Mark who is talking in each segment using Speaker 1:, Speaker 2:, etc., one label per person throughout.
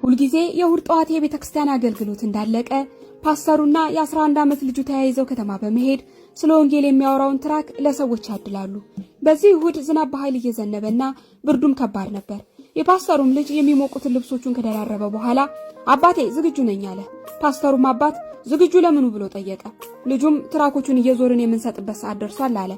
Speaker 1: ሁልጊዜ የእሁድ ጠዋት የቤተ ክርስቲያን አገልግሎት እንዳለቀ ፓስተሩና የ11 ዓመት ልጁ ተያይዘው ከተማ በመሄድ ስለ ወንጌል የሚያወራውን tract ለሰዎች ያድላሉ። በዚህ እሁድ ዝናብ በኃይል እየዘነበና ብርዱም ከባድ ነበር። የፓስተሩም ልጅ የሚሞቁትን ልብሶቹን ከደራረበ በኋላ "አባቴ፣ ዝግጁ ነኝ" አለ። ፓስተሩም አባት "ዝግጁ ለምኑ?" ብሎ ጠየቀ። ልጁም "Tract ኦቹን እየዞርን የምንሰጥበት ሰዓት ደርሷል" አለ።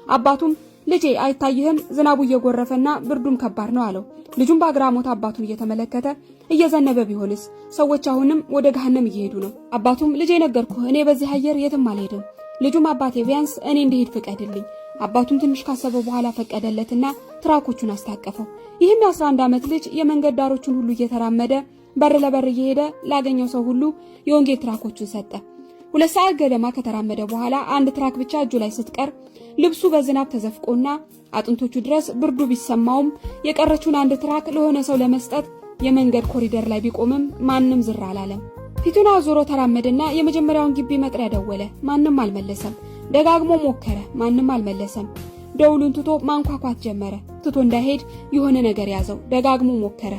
Speaker 1: አባቱም "ልጄ፣ አይታይህም? ዝናቡ እየጎረፈና ብርዱም ከባድ ነው" አለው። ልጁም በአግራሞት አባቱን እየተመለከተ "እየዘነበ ቢሆንስ? ሰዎች አሁንም ወደ ገሃነም እየሄዱ ነው።" አባቱም "ልጄ፣ ነገርኩህ፣ እኔ በዚህ አየር የትም አልሄድም።" ልጁም "አባቴ፣ ቢያንስ እኔ እንድሄድ ፍቀድልኝ።" አባቱም ትንሽ ካሰበ በኋላ ፈቀደለትና tract ኦቹን አስታቀፈው። ይህም የ11 ዓመት ልጅ የመንገድ ዳሮቹን ሁሉ እየተራመደ፣ በር ለበር እየሄደ ላገኘው ሰው ሁሉ የወንጌል tract ኦቹን ሰጠ። 2 ሰዓት ገደማ ከተራመደ በኋላ አንድ tract ብቻ እጁ ላይ ስትቀር፣ ልብሱ በዝናብ ተዘፍቆና አጥንቶቹ ድረስ ብርዱ ቢሰማውም የቀረችውን አንድ tract ለሆነ ሰው ለመስጠት የመንገድ ኮሪደር ላይ ቢቆምም ማንም ዝር አላለም። ፊቱን አዙሮ ተራመደና የመጀመሪያውን ግቢ መጥሪያ ደወለ። ማንም አልመለሰም። ደጋግሞ ሞከረ። ማንም አልመለሰም። ደውሉን ትቶ ማንኳኳት ጀመረ። ትቶ እንዳይሄድ የሆነ ነገር ያዘው። ደጋግሞ ሞከረ።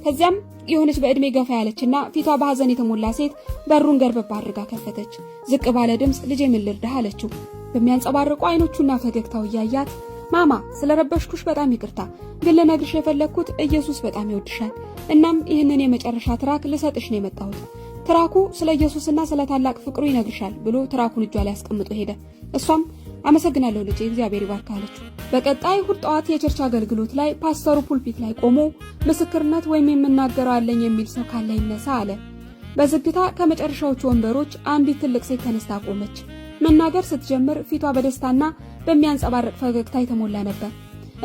Speaker 1: ከዚያም የሆነች በዕድሜ ገፋ ያለችና ፊቷ በሐዘን የተሞላ ሴት በሩን ገርበብ አድርጋ ከፈተች። ዝቅ ባለ ድምፅ "ልጄ፣ ምን ልርዳህ?" አለችው። በሚያንጸባርቁ አይኖቹና ፈገግታው እያያት "ማማ፣ ስለረበሽኩሽ በጣም ይቅርታ፣ ግን ልነግርሽ የፈለግኩት ኢየሱስ በጣም ይወድሻል። እናም ይህንን የመጨረሻ tract ልሰጥሽ ነው የመጣሁት። Tract ኡ ስለ ኢየሱስና ስለ ታላቅ ፍቅሩ ይነግርሻል" ብሎ tract ኡን እጇ ላይ አስቀምጦ ሄደ። እሷም "አመሰግናለሁ ልጄ፣ እግዚአብሔር ይባርክህ" አለችው። በቀጣይ እሁድ ጠዋት የ church አገልግሎት ላይ ፓስተሩ pulpit ላይ ቆሞ "ምስክርነት ወይም የምናገረው አለኝ የሚል ሰው ካለ ይነሳ" አለ። በዝግታ ከመጨረሻዎቹ ወንበሮች አንዲት ትልቅ ሴት ተነስታ ቆመች። መናገር ስትጀምር ፊቷ በደስታና በሚያንጸባርቅ ፈገግታ የተሞላ ነበር።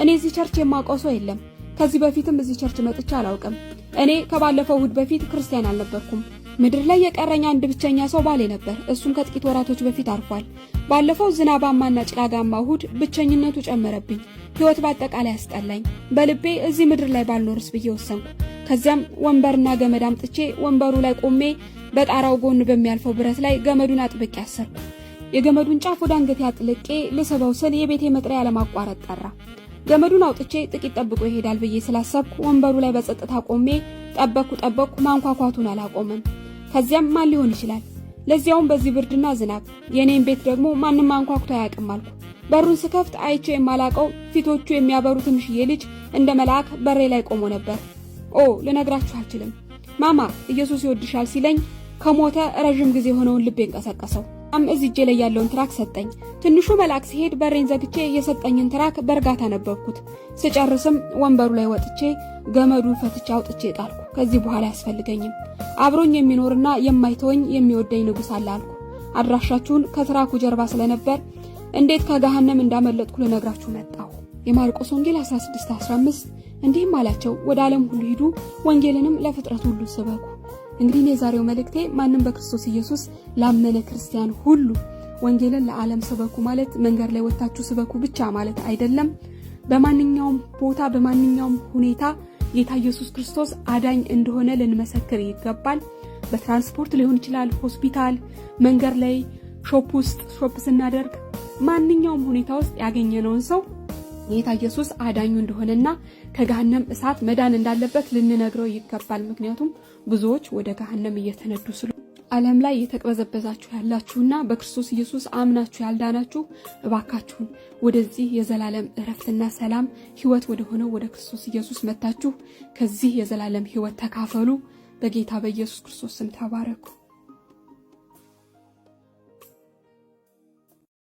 Speaker 1: "እኔ እዚህ church የማውቀው ሰው የለም። ከዚህ በፊትም እዚህ church መጥቼ አላውቅም። እኔ ከባለፈው እሁድ በፊት ክርስቲያን አልነበርኩም። ምድር ላይ የቀረኝ አንድ ብቸኛ ሰው ባሌ ነበር። እሱም ከጥቂት ወራቶች በፊት አርፏል። ባለፈው ዝናባማና ጭጋጋማ እሁድ ብቸኝነቱ ጨመረብኝ። ሕይወት በአጠቃላይ አስጠላኝ። በልቤ እዚህ ምድር ላይ ባልኖርስ ብዬ ወሰንኩ። ከዚያም ወንበርና ገመድ አምጥቼ ወንበሩ ላይ ቆሜ በጣራው ጎን በሚያልፈው ብረት ላይ ገመዱን አጥብቄ አሰርኩ። የገመዱን ጫፍ ወደ አንገቴ አጥልቄ ልስበው ስል የቤቴ መጥሪያ ያለማቋረጥ ጠራ። ገመዱን አውጥቼ ጥቂት ጠብቆ ይሄዳል ብዬ ስላሰብኩ ወንበሩ ላይ በጸጥታ ቆሜ ጠበቅኩ፣ ጠበቅኩ። ማንኳኳቱን አላቆመም። ከዚያም ማን ሊሆን ይችላል? ለዚያውም በዚህ ብርድና ዝናብ፣ የኔን ቤት ደግሞ ማንም አንኳኩቶ አያውቅም አልኩ። በሩን ስከፍት አይቼ የማላቀው ፊቶቹ የሚያበሩ ትንሽዬ ልጅ እንደ መልአክ በሬ ላይ ቆሞ ነበር። ኦ፣ ልነግራችሁ አልችልም። 'ማማ፣ ኢየሱስ ይወድሻል' ሲለኝ ከሞተ ረዥም ጊዜ የሆነውን ልቤን ቀሰቀሰው። እዚህ እጄ ላይ ያለውን tract ሰጠኝ። ትንሹ መልአክ ሲሄድ በሬን ዘግቼ የሰጠኝን tract በእርጋታ አነበብኩት። ስጨርስም ወንበሩ ላይ ወጥቼ ገመዱን ፈትቼ አውጥቼ ጣልኩ። ከዚህ በኋላ አያስፈልገኝም። አብሮኝ የሚኖርና የማይተወኝ የሚወደኝ ንጉሥ አለ አልኩ። አድራሻችሁን ከ tract ኡ ጀርባ ስለነበር እንዴት ከገሃነም እንዳመለጥኩ ልነግራችሁ መጣሁ። የማርቆስ ወንጌል 16:15 እንዲህም አላቸው፣ ወደ ዓለም ሁሉ ሂዱ፣ ወንጌልንም ለፍጥረት ሁሉ ስበኩ። እንግዲህ የዛሬው መልእክቴ ማንም በክርስቶስ ኢየሱስ ላመነ ክርስቲያን ሁሉ ወንጌልን ለዓለም ስበኩ ማለት መንገድ ላይ ወጥታችሁ ስበኩ ብቻ ማለት አይደለም። በማንኛውም ቦታ፣ በማንኛውም ሁኔታ ጌታ ኢየሱስ ክርስቶስ አዳኝ እንደሆነ ልንመሰክር ይገባል። በትራንስፖርት ሊሆን ይችላል፣ ሆስፒታል፣ መንገድ ላይ፣ shop ውስጥ shop ስናደርግ፣ ማንኛውም ሁኔታ ውስጥ ያገኘነውን ሰው ጌታ ኢየሱስ አዳኙ እንደሆነና ከገሃነም እሳት መዳን እንዳለበት ልንነግረው ይገባል። ምክንያቱም ብዙዎች ወደ ገሃነም እየተነዱ ስለ ዓለም ላይ እየተቅበዘበዛችሁ ያላችሁና በክርስቶስ ኢየሱስ አምናችሁ ያልዳናችሁ፣ እባካችሁን ወደዚህ የዘላለም እረፍትና ሰላም ሕይወት ወደ ሆነው ወደ ክርስቶስ ኢየሱስ መጥታችሁ ከዚህ የዘላለም ሕይወት ተካፈሉ። በጌታ በኢየሱስ ክርስቶስ ስም ተባረኩ።